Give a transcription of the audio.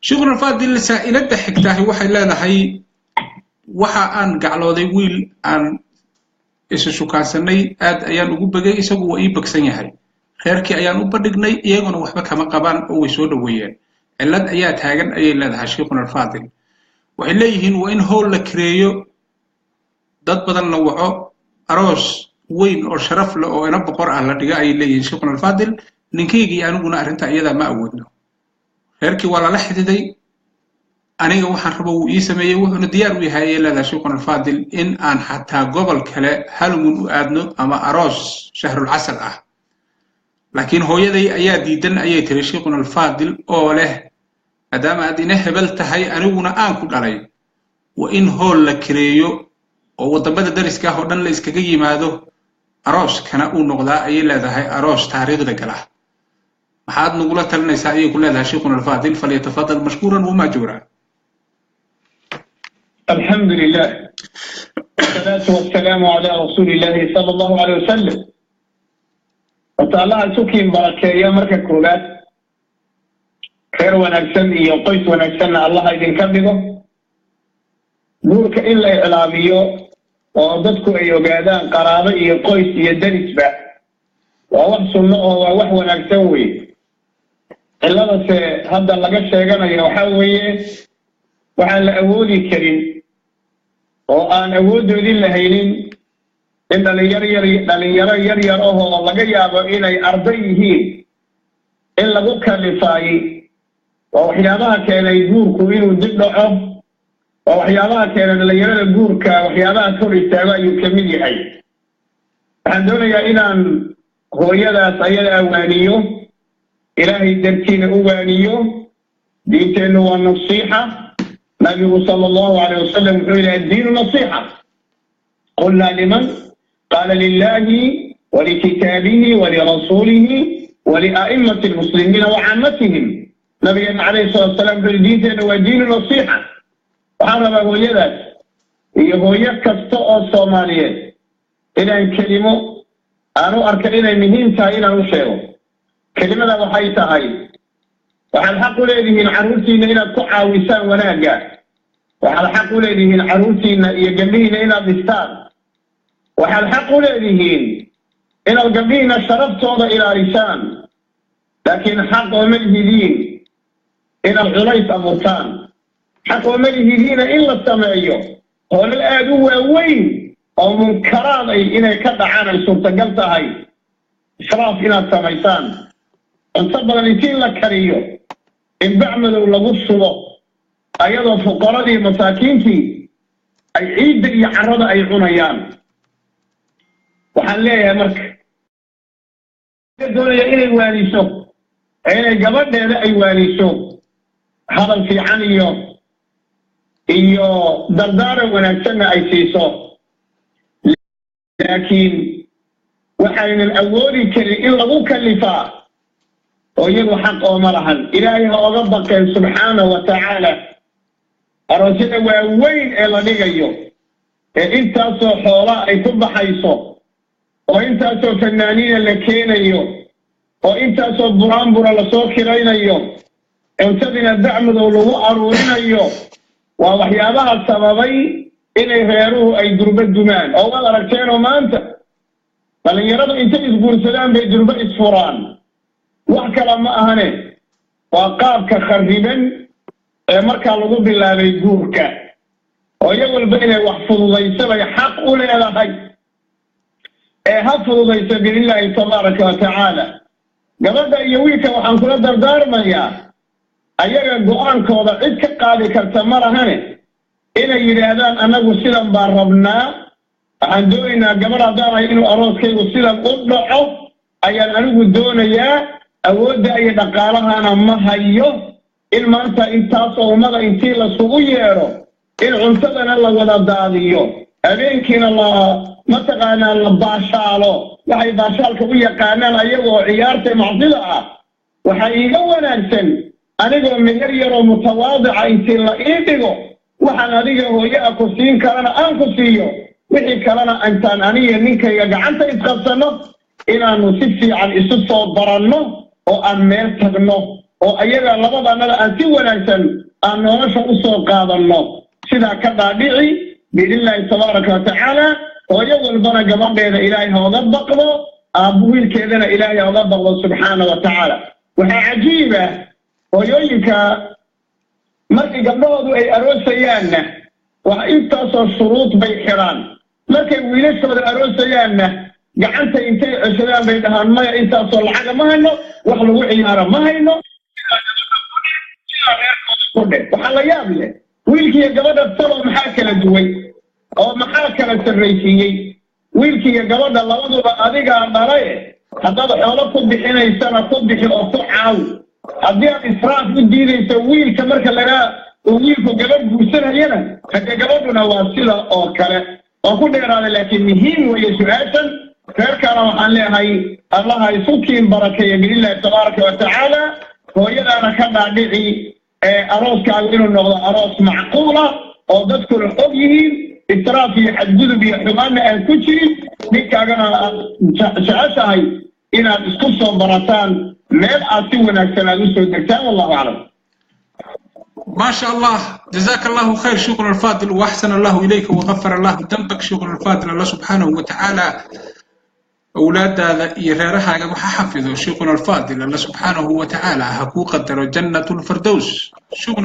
Sheikhuna Alfaadil, saa'ilada xigtaahi waxay leedahay: waxa aan gaclooday wiil aan isu shukaansanay, aad ayaan ugu begay, isagu waa ii begsan yahay. Reerkii ayaan u bandhignay, iyaguna waxba kama qabaan oo way soo dhoweeyeen. Cillad ayaa taagan, ayay leedahay, Sheikhuna Alfaadil. Waxay leeyihiin waa in hool la kireeyo, dad badan la waco, aroos weyn oo sharaf leh oo ina boqor ah la dhiga, ayay leeyihiin, Sheikhuna Alfaadil. Ninkaygii aniguna arrinta iyadaa ma awoodno. Reerkii waa lala xididay, aniga waxaan rabo wuu ii sameeyey, wuxuuna diyaar u yahay, ayay leedahay, Sheikhuna Alfaadil, in aan xataa gobol kale honeymoon u aadno ama aroos shahrulcasal ah. Laakiin hooyaday ayaa diidan, ayay tiri, Sheikhuna Alfaadil, oo leh maadaama aad ina hebel tahay, aniguna aan ku dhalay, waa in hool la kireeyo oo waddamada dariska ah oo dhan la iskaga yimaado, arooskana uu noqdaa, ayay leedahay, aroos taariikhda gala. Maxaad nagula talinaysaa, ayay ku leedahay, Sheikhuna Alfaadil? Falyatafadal mashkuuran wamaajuura. الحمد لله والصلاة والسلام على رسول الله صلى الله عليه وسلم. Horta Allaha isukiin barakeeya marka koowaad, reer wanaagsan iyo qoys wanaagsanna Allaha idinka dhigo. Guurka in la iclaamiyo oo dadku ay ogaadaan, qaraabo iyo qoys iyo derisba, waa wax sunno oo waa wax wanaagsan weye. Cilladase hadda laga sheeganayo waxaa weeye waxaan la awoodi karin oo aan awooddoodii la haynin, in dhalinyaro yar, dhalinyaro yar yar ahoo laga yaabo inay arday yihiin, in lagu kalifaayey. Waa waxyaabaha keenay guurku inuu dib dhaco, waa waxyaabaha keenay dhalinyarada guurka, waxyaabaha kor istaago ayuu ka mid yahay. Waxaan doonayaa inaan hooyadaas ayada waaniyo, Ilaahay dartiina u waaniyo. Diinteennu waa nasiixa. Nabigu sala Allahu alayh wasalam wuxuu yidhi: "Addiinu nasiixa. Qulna liman? Qaala lilahi walikitaabihi walirasuulihi walia'imati almuslimiina wacaammatihim." Nabigeena calayhi salatu wasalaam wuxuu yidhi diinteennu waa diinu nasiixa. Waxaan rabaa hooyadaas iyo hooyo kasta oo Soomaaliyeed inaan kelimo aan u arka inay muhiim tahay inaan u sheego. Kelimada waxay tahay: waxaad xaq u leedihiin carruurtiinna inaad ku caawisaan wanaagga, waxaad xaq u leedihiin carruurtiinna iyo gabdhihiinna inaad dhistaan, waxaad xaq u leedihiin inaad gabdhihiinna sharaftooda ilaalisaan, laakiin xaq ooma lihidiin inaad culays abuurtaan. Xaq ooma lihidiina in la sameeyo hoolal aada u waaweyn oo munkaraad ay inay ka dhacaan ay suurtagal tahay, israaf inaad samaysaan, cunto badan intii la kariyo in bacmadow lagu shubo, ayadoo fuqaradii masaakiintii ay ciidda iyo carrada ay cunayaan. Waxaan leeyahay marka doonaya inay waaniso, inay gabadheeda ay waaniso, hadal fiican iyo dardaaran wanaagsanna ay siiso, laakiin waxaynan awoodi karin in lagu kalifaa oo iyagu xaq ooma lahan. Ilaahay ha oga baqeen subxaana wa tacaala. Aroosyada waaweyn ee la dhigayo ee intaasoo xoola ay ku baxayso oo intaasoo fanaaniina la keenayo oo intaasoo buraanbura lasoo kiraynayo, cuntadiina bacmadow lagu aruurinayo, waa waxyaabaha sababay inay reeruhu ay durbo dumaan. Oo waad aragteenoo maanta dhallinyaradu intay isguursadaan bay durbo isfuraan. Wax kale ma ahane, waa qaabka kharriban ee markaa lagu bilaabay guurka. Oo iyago walba inay wax fududayso bay xaq u leedahay, ee ha fududayso biillaahi tabaaraka wa tacaala. Gabadha iyo wiilka waxaan kula dardaarmayaa, ayaga go'aankooda cid ka qaadi karta ma lahane, inay yidhaahdaan: "Annagu sidan baan rabnaa, waxaan doonaynaa gabadh haddaanahay inuu arooskaygu sidan u dhaco ayaan anigu doonayaa, awoodda iyo dhaqaalahana ma hayo in maanta intaasoo ummada intii lasugu yeedho in cuntadana la wada daadiyo, habeenkiina la mataqaanaa la baashaalo." Waxay baashaalka u yaqaanaan ayagoo ciyaarta macsida ah. Waxaa iiga wanaagsan anigoo meher yaroo mutawaadica intii la ii dhigo, waxaan adiga hooye a ku siin karana aan ku siiyo, wixii kalena intaan aniga ninkayga gacanta isqabsanno inaannu si fiican isu soo baranno oo aan meel tagno. Oo ayaga labadanada aan si wanaagsan aan nolosha u soo qaadanno. Sidaa ka dhaadhici biidnillaahi tabaaraka wa tacaala. Hooyo walbana gabadheeda Ilaahay hooga baqdo, aabbu wiilkeedana Ilaahay hooga baqdo subxaana wa tacaala. Waxaa cajiiba hooyooyinka markii gabdhahoodu ay aroosayaanna wax intaasoo shuruud bay xidhaan, markay wiilashooda aroosayaanna gacanta intay ceshadaan bay dhahaan: "Maya, intaasoo lacaga ma hayno, wax lagu ciyaaro ma hayno." Waxaa la yaab leh wiilkiiyo gabadha talo maxaa kala duway oo maxaa kala sarraysiiyey? Wiilkiiyo gabadha labaduba adigaa dhalaye, haddaad xoolo ku bixinaysana ku bixi oo ku caawi. Haddii aad israaf u diidayso wiilka marka laga uu wiilku gabadh guursanayana, hade gabadhuna waa sida oo kale. Waan ku dheeraaday, laakiin muhiim weeye su-aashan. Reerkaana waxaan leeyahay Allaha isu kiin barakeeya biidnillahi tabaaraka wa tacaala. Hooyadaana ka dhaadhici ee arooskaagu inuu noqdo aroos macquula oo dadkuna og yihiin, israaf iyo xadgudub iyo xumaanna aan ku jirin. Ninkaagana aad jeceshahay inaad isku soo barataan, meel aad si wanaagsan aad usoo degtaan. Wallahu aclam. ما شاء الله، جزاك الله خير شيخنا الفاضل، واحسن الله اليك وغفر الله ذنبك. شيخنا الفاضل، الله سبحانه وتعالى awlaadaada iyo reerahaaga waxa xafido. Sheikhuna alfaadil, Alla subxaanahu wa tacaala ha kuu qadaro jannat lfirdows, sheikhuna.